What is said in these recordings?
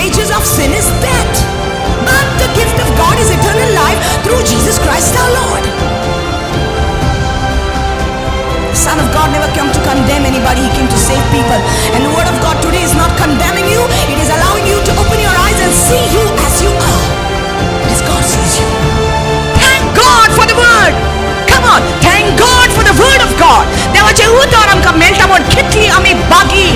wages of sin is death, but the gift of God is eternal life through Jesus Christ our Lord. The Son of God never came to condemn anybody, He came to save people. And the word of God today is not condemning you, it is allowing you to open your eyes and see you as you are, as God sees you. Thank God for the word. Come on, thank God for the word of God. देवाचें उतर आमकां मेळटा म्हण कितली आमी भागी.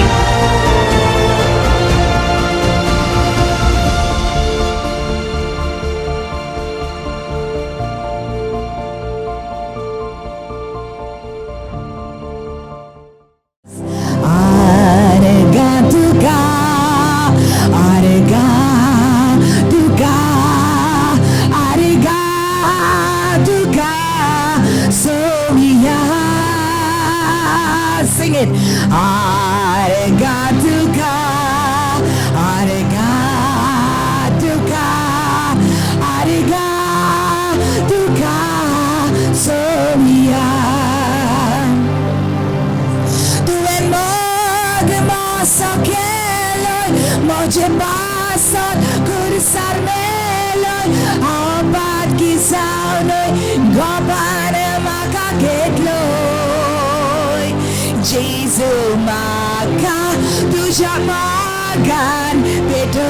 आर्गां तुका, आर्गां तुका, आर्गां तुका सोमिया. Sing it. आर्गां तुका, आर्गां तुका, आर्गां तुका सोमिया. तुवें मोग मोसो केलोय, म्हजे पासत खुर्सार मेलोय, हांव पातकी जावनूय गोपान म्हाका घेतलोय. जेजू, म्हाका तुज्या मोगान पेटोय.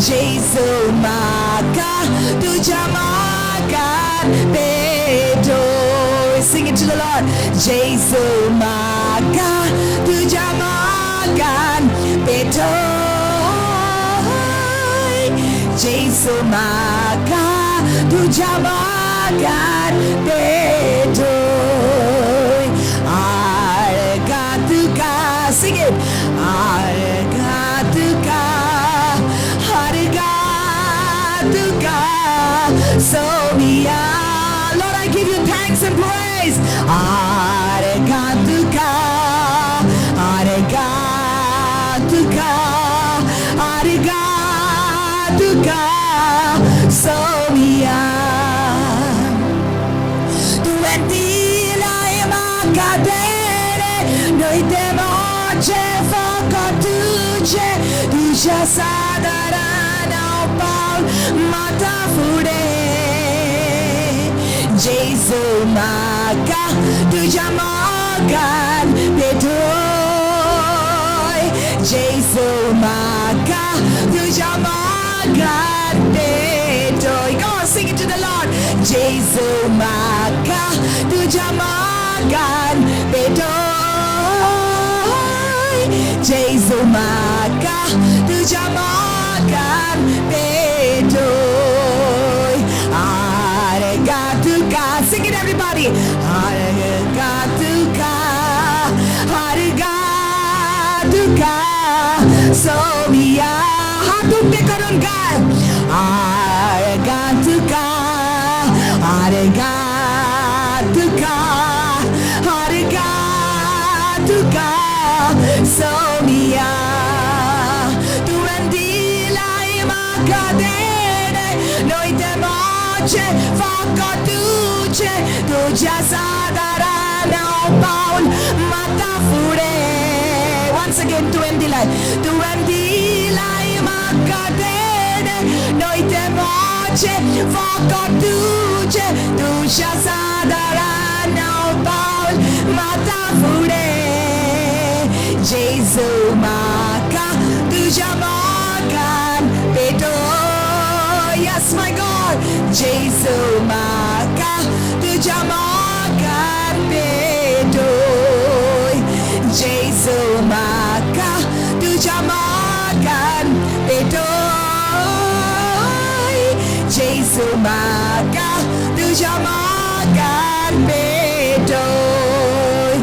जेजू, म्हाका तुज्या मोगान पेटोय. Sing it to the Lord. जेजू, म्हाका तुज्या मोगान पेटोय. जेजू, म्हाका तुज्या मोगान पेटोय. आर्गां तुका. Sing it. आर्गां तुका, आर्गां तुका सोमिया. Lord, I give you thanks and praise. आर्गां तुका, आर्गां तुका, आर्गां तुका सोमिया. तुवें दिलाय म्हाका देणें, न्हय तें म्हजें, फकत तुजें. तुज्या सादारान हांव पावल मारता फुडें. जेजू, म्हाका तुज्या मोगान पेटोय. जेजू, म्हाका तुज्या मोगान पेटोय. Go on, sing it to the Lord. जेजू, म्हाका तुज्या मोगान पेटोय. जेजू, म्हाका तुज्या मोगान पेटोय. आर्गां तुका. Sing it, everybody. आर्गां तुका, आर्गां तुका सोमिया. हात उक्ते करून गाय. आर्गां तुका, आर्गां तुका, आर्गां तुका सोमिया. तुवें दिलाय म्हाका देणें, न्हय तें म्हजें, फकत तुजें. तुज्या सादारान हांव पावल मारता फुडें. Once again, तुवें दिलाय, तुवें दिलाय म्हाका देणें, न्हय तें म्हजें, फकत तुजें. तुज्या सादारान हांव पावल मारता फुडें. जेजू, म्हाका तुज्या मोगान पेटोय. Yes, my God. जेजू, म्हाका तुज्या मोगान पेटोय. जेजू, म्हाका तुज्या मोगान पेटोय. जेजू, म्हाका तुज्या मोगान पेटोय.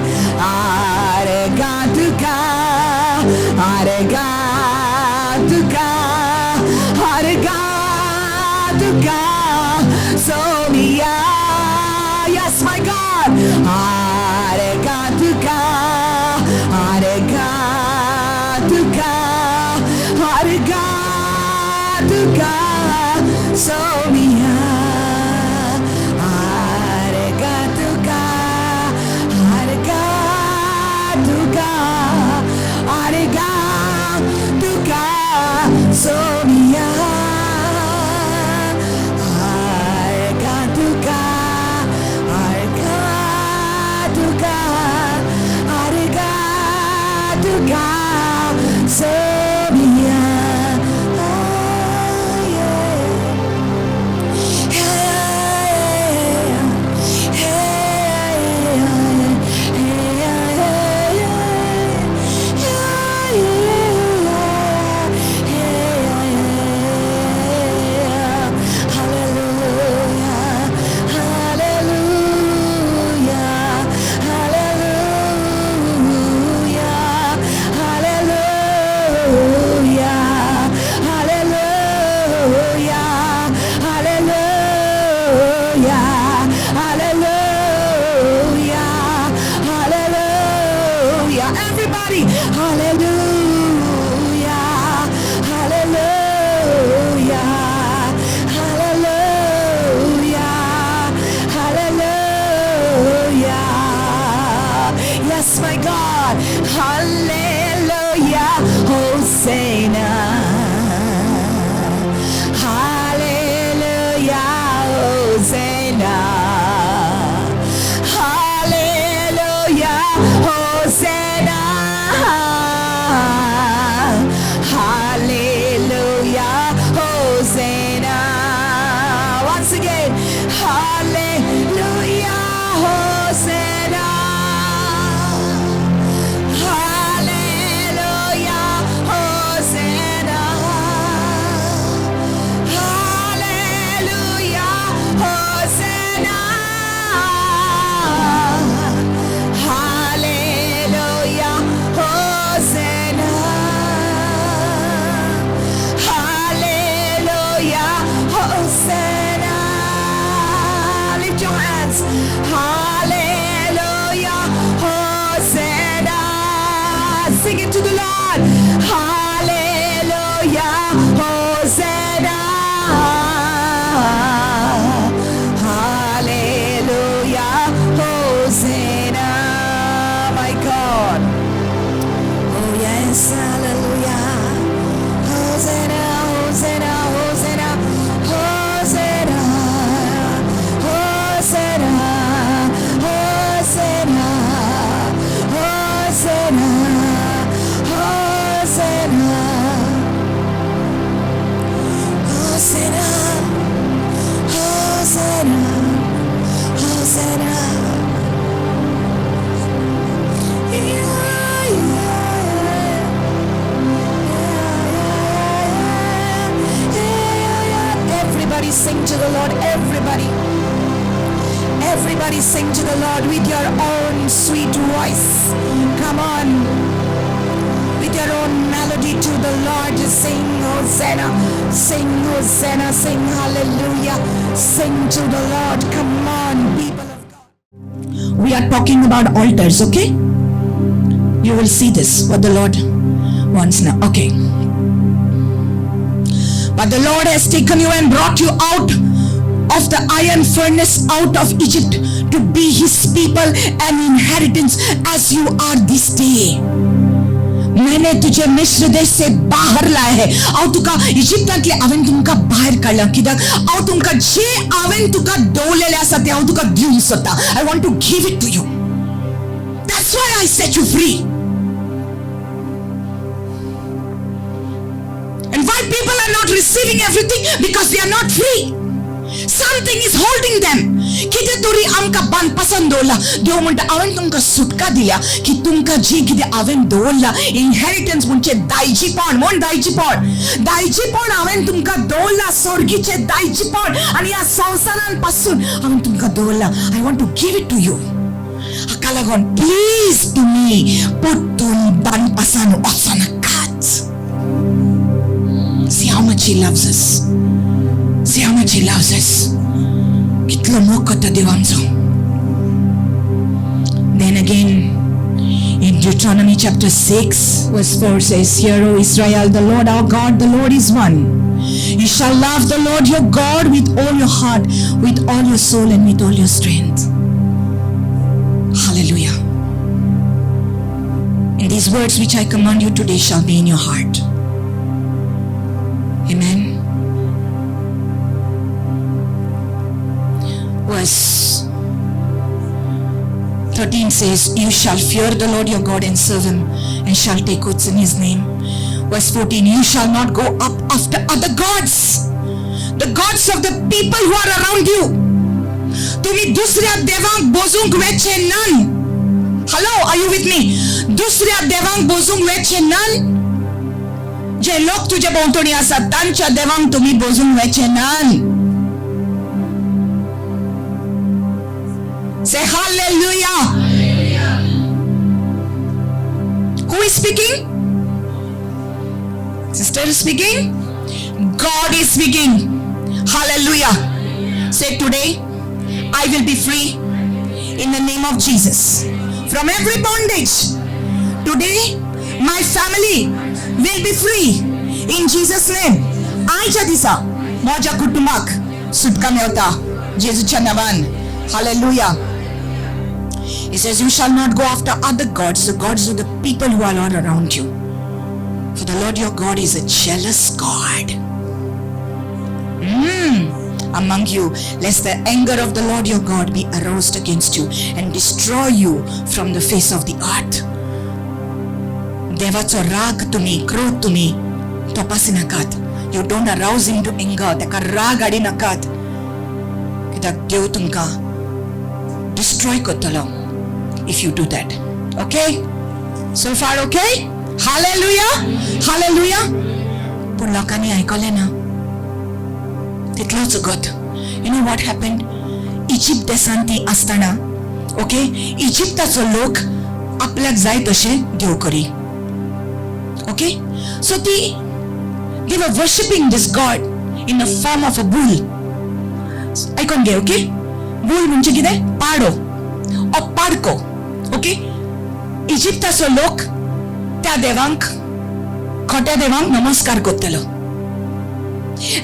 आर्गां तुका, आर्गां तुका, आर्गां तुका सोमिया. Yes, my God. आर्गां तुका, आर्गां तुका, आर्गां तुका सोमिया. आर्गां तुका, आर्गां तुका, आर्गां तुका सोमिया. Everybody, hallelujah, hallelujah, hallelujah, hallelujah. Yes, my God, hallelujah, Hosanna. Hallelujah, Hosanna. Hallelujah, Hosanna. Hallelujah, Hosanna. Once again, hallelujah, Hosanna. Hallelujah, Hosanna. Hallelujah, Hosanna. Hallelujah, Hosanna. Hallelujah, Hosanna. Lift your hands. Hallelujah, Hosanna. Sing it to the Lord. Hallelujah, Hosanna. Hallelujah, Hosanna. My God. Oh yes, hallelujah. Hosanna, Hosanna, Hosanna, Hosanna, Hosanna, Hosanna, Hosanna, Hosanna, Hosanna, Hosanna, Hosanna. Yeah, yeah. Everybody sing to the Lord. Everybody. Everybody sing to the Lord with your own sweet voice. Come on. With your own melody to the Lord. Just sing Hosanna. Sing Hosanna. Sing hallelujah. Sing to the Lord. Come on, people of God. We are talking about altars, okay? You will see this, what the Lord wants now. Okay. But the Lord has taken you and brought you out of the iron furnace, out of Egypt, to be his people and inheritance as you are this day. मैंने तुझे मिस्र देश से बाहर लाया है. हांव तुका इजिप्तांतले हांवें तुमकां भायर काडला, कित्याक हांव तुमकां जे हांवें तुका दवरलेलें आसा तें हांव तुका दिवंक सोदता. I want to give it to you. That's why I set you free. And why people are not receiving everything? Because they are not free. Something is holding them. कितें तरी आमकां बांदपासान दवरला. देव म्हणटा, हांवें तुमकां सुटका दिल्या की तुमकां जी कितें हांवें दवरला इनहेरिटन्स, म्हणजे दायजीपण म्हण, दायजीपण, दायजीपण हांवें तुमकां दवरला, स्वर्गीचें दायजीपण, आनी ह्या संवसारान पासून हांवें तुमकां दवरला. I want to give it to you. हाका लागून प्लीज तुमी परतून बांदपासान वचनाकात. See how much he loves us. See how much he loves us. कितलो मोग करता देव आमचो. Then again, in Deuteronomy chapter 6, verse 4 says, "Hear, O Israel, the Lord our God, the Lord is one. You shall love the Lord your God with all your heart, with all your soul, and with all your strength." Hallelujah. "And these words which I command you today shall be in your heart." Amen. Verse 13 says, "You shall fear the Lord your God and serve him And shall take oaths in his name. Verse 14, you shall not go up after other gods, the gods of the people who are around you. तुम्ही दुसऱ्या देवांक बोजूंक वेचे none. Hello, are you with me? दुसऱ्या देवांक बोजूंक वेचे none. जे लोक तुझ्या भोंवतणी आसात तांच्या देवांक तुम्ही बोजूंक वेचे none. Say hallelujah. Who is speaking? Sister is speaking? God is speaking. Hallelujah. Say, today I will be free in the name of Jesus from every bondage. Today my family will be free in Jesus' name. आयच्या दिसा म्हज्या कुटुंबाक सुटका मेळटा जेजूच्या नांवान. Hallelujah. He says, you shall not go after other gods, the gods of the people who are all around you. For the Lord your God is a jealous God among you, lest the anger of the Lord your God be aroused against you and destroy you from the face of the earth. देवाचो राग तुम्ही, क्रोध तुम्ही तपासी नाकात. You don't arouse him to anger. ताका राग हाडी नाकात, कित्याक देव तुमकां डिस्ट्रॉय करतलो if you do that. Okay? So far okay? Hallelujah! Hallelujah! पूण लोकांनी आयकलें ना. तितलोच गत. You know what happened? Egypt देशांत ती आसतना, ओके, इजिप्ताचो लोक आपल्याक जाय तशें देव करी. ओके, सो ती they were worshipping this God in the form of a bull. आयकोन घे, ओके? बुल म्हणजे कितें? पाडो ओ पाडको. ओके, इजिप्ताचो लोक त्या देवांक, खोट्या देवांक नमस्कार करतलो.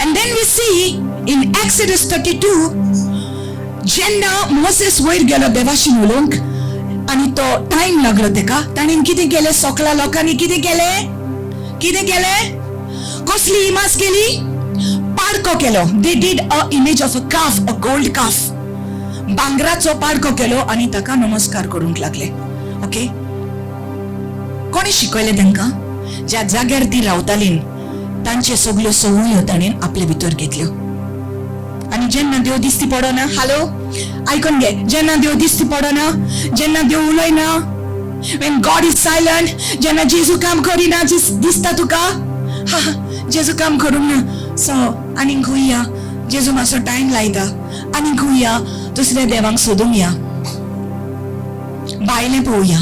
And then we see in Exodus 32, जेन्ना मोसेस वयर गेलो देवाशीन उलोवंक आनी तो टायम लागलो तेका, ताणें कितें केलें? सोकला लोकांनी कितें केलें? कितें केलें? कसली इमाज केली? पाडको केलो. They did a image of a calf, a gold calf. भांगराचो पाडको केलो आनी ताका नमस्कार करूंक लागले. ओके, कोणी शिकयलें तांकां? ज्या जाग्यार ती रावताली तांचे सगल्यो संवयो ताणें आपले भितर घेतल्यो. आनी जेन्ना देव दिसती पडना, हालो, आयकून घे, जेन्ना देव दिसती पडना, जेन्ना देव उलयना, when God is silent, जेन्ना जेजू काम करिना दिसता तुका, हा जेजू काम करूंक ना, सो आनीक खंय या, जेजू मातसो टायम लायता, आनीक खंय या, दुसऱ्या देवांक सोदूंक या, भायलें पळोवया,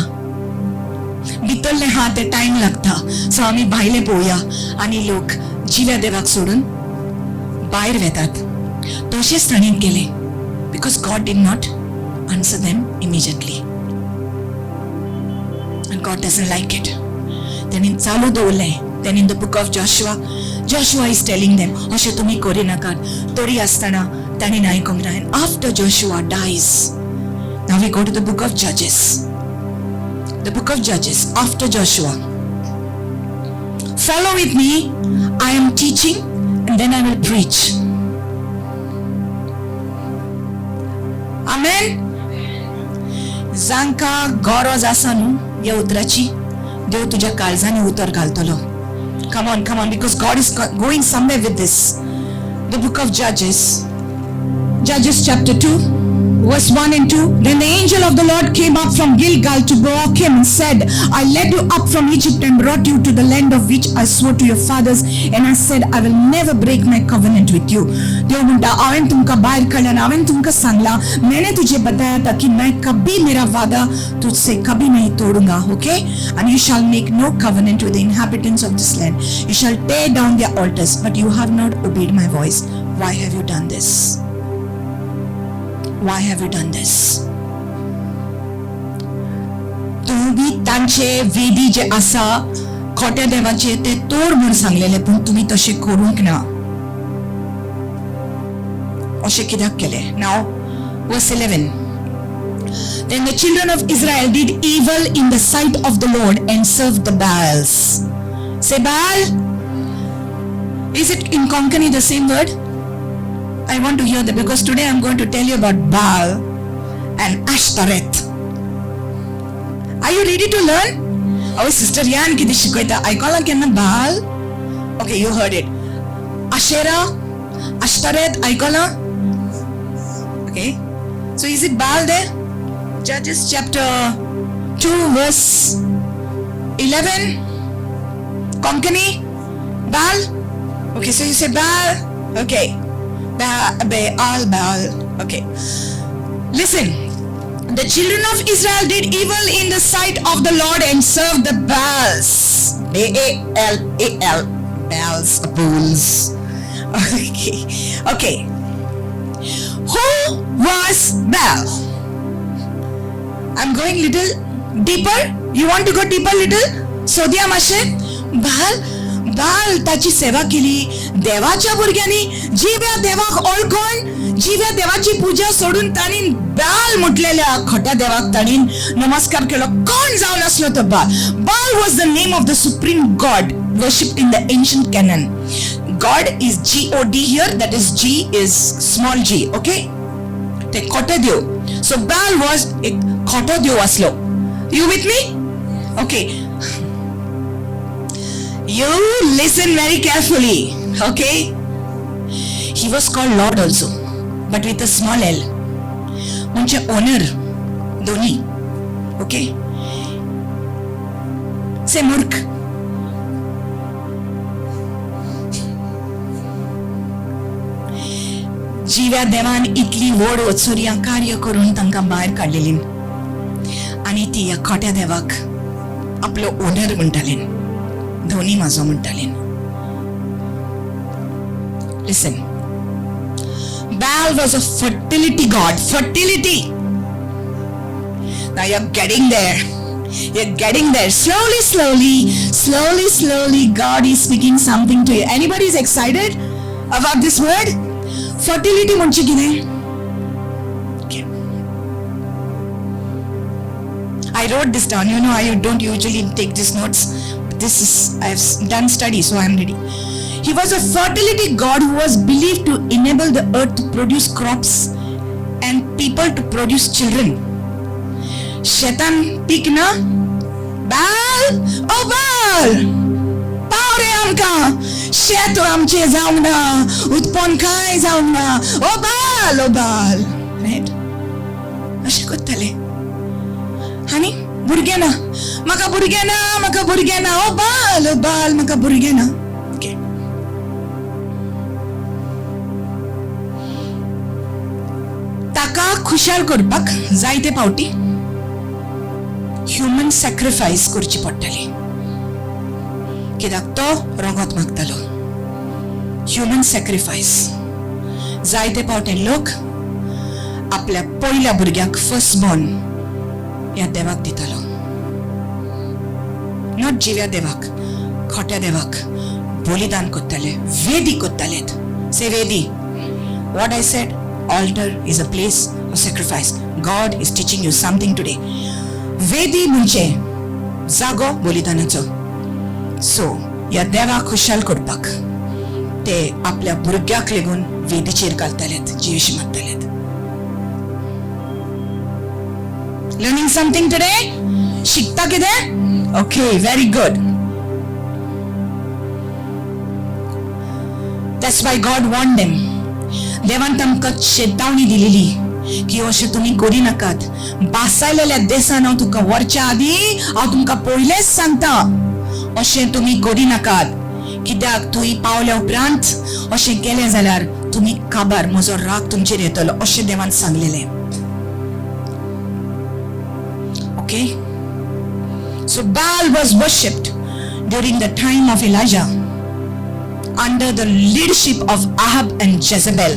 भितरलें हा ते टायम लागता, सो आमी भायलें पळोवया. आनी लोक जिव्या देवाक सोडून भायर वेतात. तशेंच ताणें केलें, because God did not answer them immediately and God doesn't like it. ताणें चालू दवरलें. Then in the book of Joshua, Joshua is telling them, अशें तुमी करिनाकात. तरी आसतना ताणें आयकूंक ना. And after Joshua dies, now we go to the book of Judges. The book of Judges, after Joshua. Follow with me. I am teaching and then I will preach. Amen. जांकां गरज आसा न्हू ह्या उतराची, देव तुज्या काळजांनी उतर घालतलो. Come on, come on, because God is going somewhere with this. The book of Judges, Judges chapter 2, verse 1 and 2. Then the angel of the Lord came up from Gilgal to Bochim and said, I led you up from Egypt and brought you to the land of which I swore to your fathers, and I said, I will never break my covenant with you. देव म्हणटा, हांवें तुमकां भायर काडलें आनी हांवें तुमकां सांगलां, मैंने तुझे बताया था कि मैं कभी मेरा वादा तुझसे कभी नहीं तोड़ूंगा. Okay, and you shall make no covenant with the inhabitants of this land. You shall tear down their altars, but you have not obeyed my voice. Why have you done this? Why have you done this? तुम्ही तांचे वेदी जे आसा खोट्या देवाचे ते तोड म्हूण सांगलेले, पूण तुमी तशें करूंक ना. अशें कित्याक केलें? Now verse 11. Then the children of Israel did evil in the sight of the Lord and served the Baals. Say Baal. Is it in Konkani the same word? I want to hear that, because today I'm going to tell you about Baal and Ashtoreth. Are you ready to learn? आवय sister यान कितें शिकयता आयकलां केन्ना Baal? Okay, you heard it. Asherah, Ashtoreth आयकलां? Okay, so is it Baal there? Judges chapter 2 verse 11. Konkani? Baal? Okay, so you say Baal. Okay. Baal, Baal. Okay. Listen. The children of Israel did evil in the sight of the Lord and served the Baals. Baal A L. Baals, bulls. Okay. Okay. Who was Baal? I'm going little deeper. You want to go deeper little? सोदया मातशें. बाल, बाल ताची सेवा केली देवाच्या भुरग्यांनी. जिव्या देवाक ओळखून, जिव्या देवाची पूजा सोडून तांणी बाल म्हटलेल्या खोट्या देवाक तांणी नमस्कार केलो. कोण जावन आसलो तो बाल? Baal was the name of the supreme god worshipped in the ancient Canaan. God is G O D here, that is, G is small g, okay? ते खोटे देव. सो बाल वॉज एक खोटो देव आसलो. You with me? Okay, you listen very carefully, okay? He was called Lord also, but with a small l, म्हणजे owner दोन्ही. Okay, से मूर्ख. जिव्या देवान इतली व्हड वचुर्यां कार्य करून तांकां भायर काडलेली आनी ती ह्या खोट्या देवाक आपलो ओनर म्हणटाली, धोनी म्हाजो म्हणटाली. Listen. Baal was a fertility god. Fertility. Now you're getting there. You're getting there. Slowly, slowly, slowly, slowly, God is speaking something to you. Anybody is excited about this word? Fertility म्हणजे कितें? Okay. I wrote this down. I don't usually take these notes. This is, I've done study, so I'm ready. He was a fertility god who was believed to enable the earth to produce crops and people to produce children. शेतान पीक ना, बाल ओ बाल, पाव रे आमकां, शेत आमचें जावंक ना, उत्पन्न कांय जावंक ना, ओ बाल, ओ बाल, रायट? अशें करताले. आनी भुरगें ना, म्हाका भुरगें ना, म्हाका भुरगें ना, ओ बाल, ओ बाल, म्हाका भुरगें ना. Okay. ताका खुशाल करपाक जायते पावटी ह्युमन सॅक्रिफायस करची पडटाली, कित्याक तो रगत मागतालो, ह्युमन सॅक्रिफायस. जायते पावटी लोक आपल्या पयल्या भुरग्याक, फर्स्ट बॉर्न, ह्या देवाक दितालो. Not जिव्या देवाक, खोट्या देवाक बलिदान करताले, वेदी करताले. से वेदी. What I said? Altar is a place of sacrifice. God is teaching you something today. वेदी म्हणजे जागो बलिदानाचो. सो ह्या देवाक खुशाल करपाक ते आपल्या भुरग्याक लेगून वेदीचेर घालताले, जिविशी मारताले. Learning something today? शिकता कितें? Okay, very good. That's why God warned them. देवान तांकां चेतावणी दिलेली की अशें तुमी करी नाकात. बासायलेल्या देसान हांव तुका व्हरच्या आदी हांव तुमकां पयलेच सांगता, अशें तुमी करी नाकात, कित्याक थंय पावल्या उपरांत अशें केलें जाल्यार तुमी काबार, म्हजो राग तुमचेर येतलो, अशें देवान सांगलेलें. Okay. So Baal was worshipped during the time of Elijah under the leadership of Ahab and Jezebel.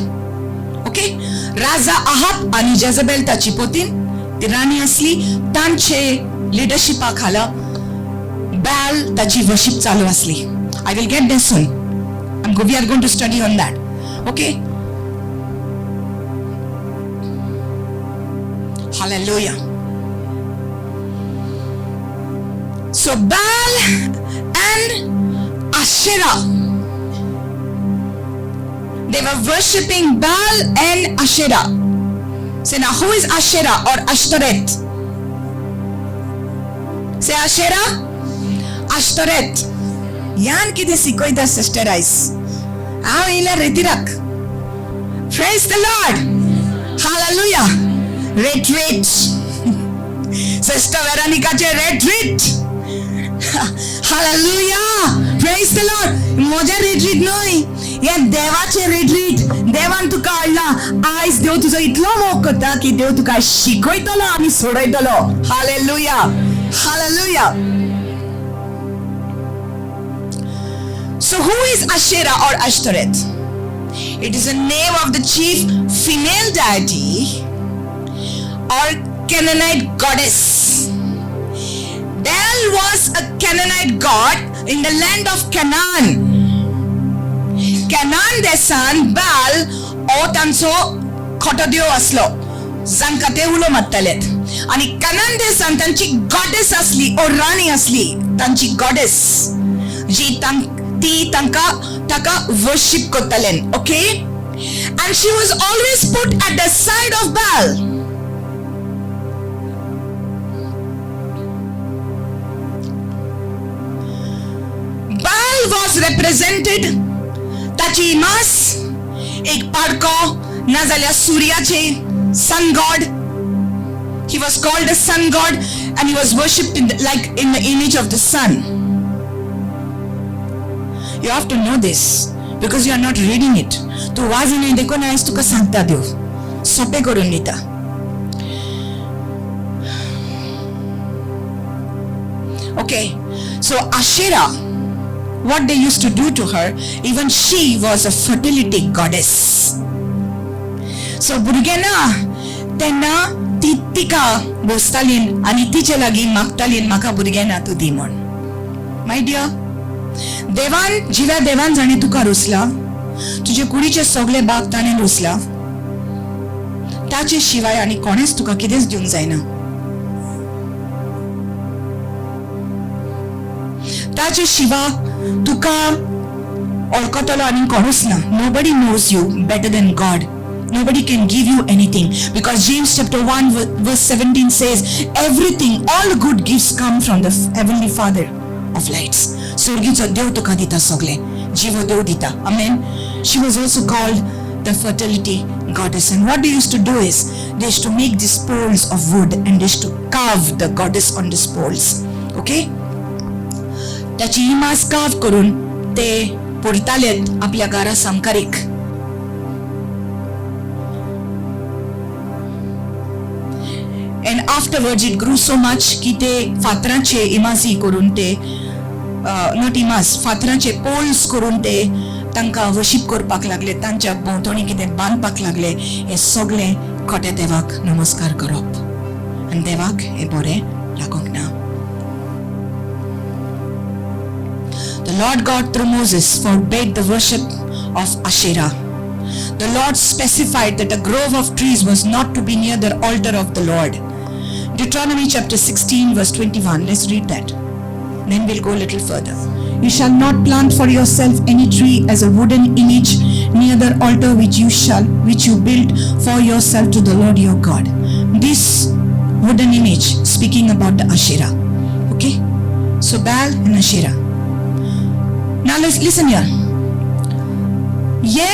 Okay? Raja Ahab आणि जेझबेल ताची पोतीन, ती राणी असली, तांचे लिडरशिपा खाला बाल ताची वर्शिप चालू असली. I will get this soon. We are going to study on that. Okay? Hallelujah. So Baal and Asherah, they were worshipping Baal and Asherah. Say now, who is Asherah or Ashtoreth? Say Asherah. Ashtoreth. यान कितें शिकयता sister आयज. हांव येयल्या रेतिराक. Praise the Lord. Hallelujah. Retreat. Sister वेरोनिकाचे retreat. Hallelujah. Praise the Lord. म्हजें retreat न्हय, हें देवाचें रिट्रीट. देवान तुका हाडला आयज. देव तुजो इतलो मोग करता की देव तुका शिकयतलो आनी सोडयतलो. Hallelujah. Hallelujah. So who is Asherah or Ashtoreth? It is the name of the chief female deity or Canaanite goddess. Baal was a Canaanite god in the land of Canaan. Canaan देसान Baal हो तांचो खोटो देव आसलो, जांकां ते उलो मारतालेत. आनी कनान देसान तांची goddess आसली ओ राणी आसली, तांची गॉडेस जी ती तांकां ताका वर्शीप करताले. Okay, and she was always put at the side of Baal. Baal was represented, ताची इमास एक पाडको नाजाल्यार सुर्याचे, sun god. He was called a sun god and he was worshipped like in the image of the sun. You have to know this because you are not reading it. तूं वाजून देखून आयज तुका सांगता, देव सोंपें करून दिता. Okay, so Asherah, what they used to do to her, even she was a fertility goddess. So भुरगें ना तेन्ना ती तिका बसताली आनी तिचे लागीं मागताली, म्हाका भुरगें ना, तूं दी म्हण. My dear, देवान, जिव्या देवान जाणें तुका रुसला, तुजे कुडीचे सगळे भाग ताणें रुसला, ताचे शिवाय आनी कोणेच तुका कितेंच दिवंक जायना. ताचे शिवा तुका वळखतलो आनी कोणूच ना. Nobody knows you better than God. Nobody can give you anything because James chapter 1 verse 17 says everything, all good gifts come from the heavenly Father of lights. स्वर्गीचो देव तुका दिता सगळे, जिवो देव दिता. Amen. She was also called the fertility goddess, and what they used to do is they used to make these poles of wood and they used to carve the goddess on these poles. Okay, त्याची इमाज काव करून ते पुरतालेत आपल्या घरा सामकारीक. And afterwards it grew so much की ते फातराचे इमाजी करून ते, not इमाज, फातराचे poles करून ते तांकां वर्शीप करपाक लागले, तांच्या भोंवतणी कितें बांदपाक लागले. हे सगळें खोट्या देवाक नमस्कार करप आनी देवाक हें बरें लागूंक ना. The Lord God through Moses forbade the worship of Asherah. The Lord specified that a grove of trees was not to be near the altar of the Lord. Deuteronomy chapter 16 verse 21. Let's read that. Then we'll go a little further. You shall not plant for yourself any tree as a wooden image near the altar which you built for yourself to the Lord your God. This wooden image speaking about the Asherah. Okay? So Baal and Asherah. Now let's listen here. ये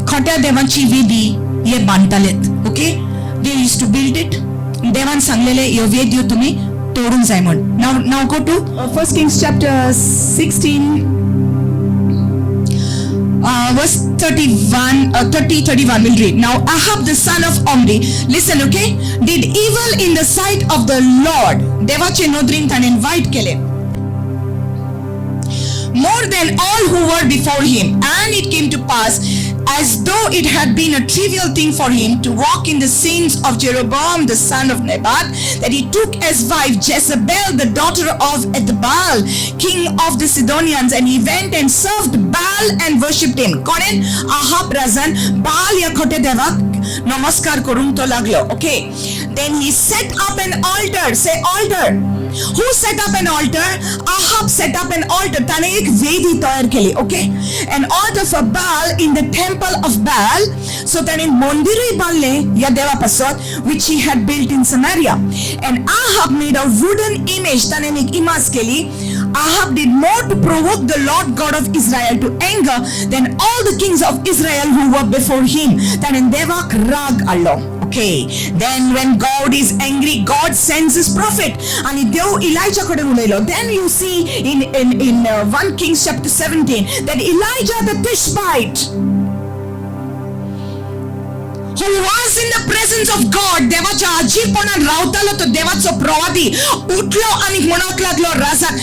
खोट्या देवांची वेदी हे बांदतालेत. Okay, they used to build it. देवान सांगलेले ह्यो वेद्यो तुमी तोडूंक जाय म्हण. Now go to First Kings chapter 16, verse 31, 30, 31, we'll read. Now Ahab the son of Omri, listen, okay, did evil in the sight of the Lord. देवाचे नदरीन ताणें वायट केले more than all who were before him. And it came to pass, as though it had been a trivial thing for him to walk in the sins of Jeroboam the son of Nebat, that he took as wife Jezebel the daughter of Ethbaal, king of the Sidonians, and he went and served Baal and worshipped him. कोणेन? Ahab राजान बाल या खोटे देवाक नमस्कार करूंक तो लागलो. Okay, then he set up an altar. Say altar. Who set up an altar? Ahab set up an altar. ताणे एक वेदी तयार केली. Okay, an altar for Baal in the temple of Baal. So ताणे मंदिरूय बांदले ह्या देवा पासत, which he had built in Samaria. And Ahab made a wooden image. ताणे एक इमाज केली Ahab did more to provoke the Lord God of Israel to anger than all the kings of Israel who were before him. ताणें देवाक राग हाडलो. Okay, then when God is angry, God sends his prophet. आणि देव इलायजा कडेन उलयलो. Then you see in 1 Kings chapter 17 that Elijah the Tishbite, who was in the presence of God, देवाच्या हाजीरपणान रावतालो तो देवाचो प्रवादी उठलो आणि म्हणूंक लागलो राजाक,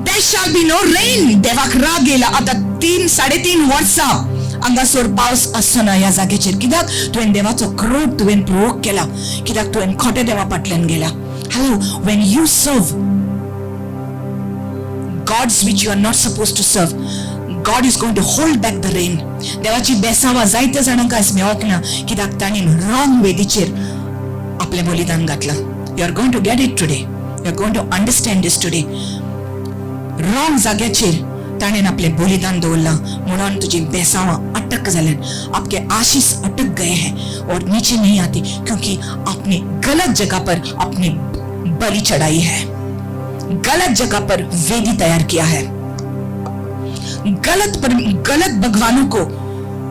there shall be no rain. देवाक राग येयला. आता 3-3.5 वर्सां हांगासर पावस आसना ह्या जाग्याचेर. कित्याक तुवें देवाचो क्रोध तुवें प्रोवोक केला, कित्याक तुवें खोटे देवा फाटल्यान गेला. Hello, when you serve gods which you are not supposed to serve, God is going to hold back the rain. देवाची बेसावा जायत्या जाणांक आयज मेळोंक ना, कित्याक तांणी रॉंग वेदीचेर आपलें बलिदान घातलां. You are going to get it today. You are going to understand this today. Wrong जाग्याचेर ताणें आपलें बलिदान दवरलां म्हणून तुजी बेसावां अटक जाल्यान, आपके आशीष अटक गए हैं और नीचे नहीं आती, क्योंकि आपने गलत जगह पर अपनी बलि चढ़ाई है, गलत जगह पर वेदी तैयार किया है, गलत पर गलत भगवानों को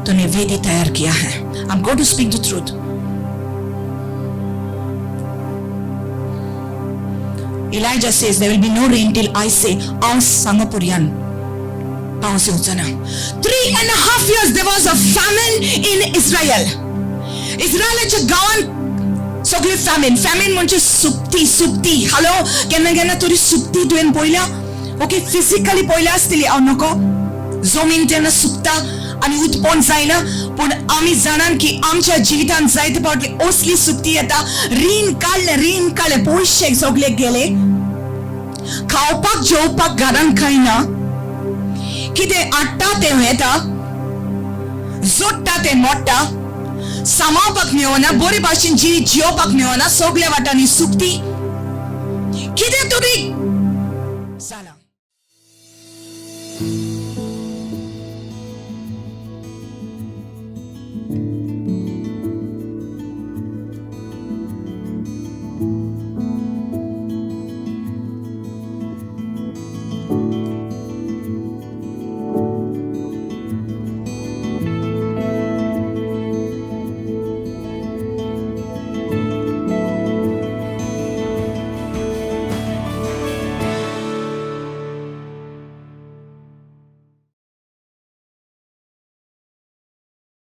तूने वेदी तैयार किया है. I am going to speak the truth. Elijah says there will be no rain till I say. हांव सांग पुरयान पावस येवचो ना. 3.5 years there was a famine in Israel. इस्रायलाच्या गांवान सगळी फॅमिन. फॅमिन म्हणजे सुकती. सुकती, हॅलो, केन्ना केन्ना तरी सुकती तुवें पळयल्या? ओके, फिजिकली पळयल्या आसतली. हांव नको, जमीन तेन्ना सुकता आनी उत्पन्न जायना. पूण आमी जाणान की आमच्या जिवितांत जायते फावटी असली सुकती येता. रीण काडलें, रीण काडलें, पयशे सगळे गेले, खावपाक जेवपाक घरान कांय ना, कितें हाडटा तें येता, जोडटा तें मोडटा, सांबाळपाक मेळना, बरे भाशेन जिवीत जियोवपाक मेळना, सगल्या वाटांनी सुकती, कितें तरी जालां.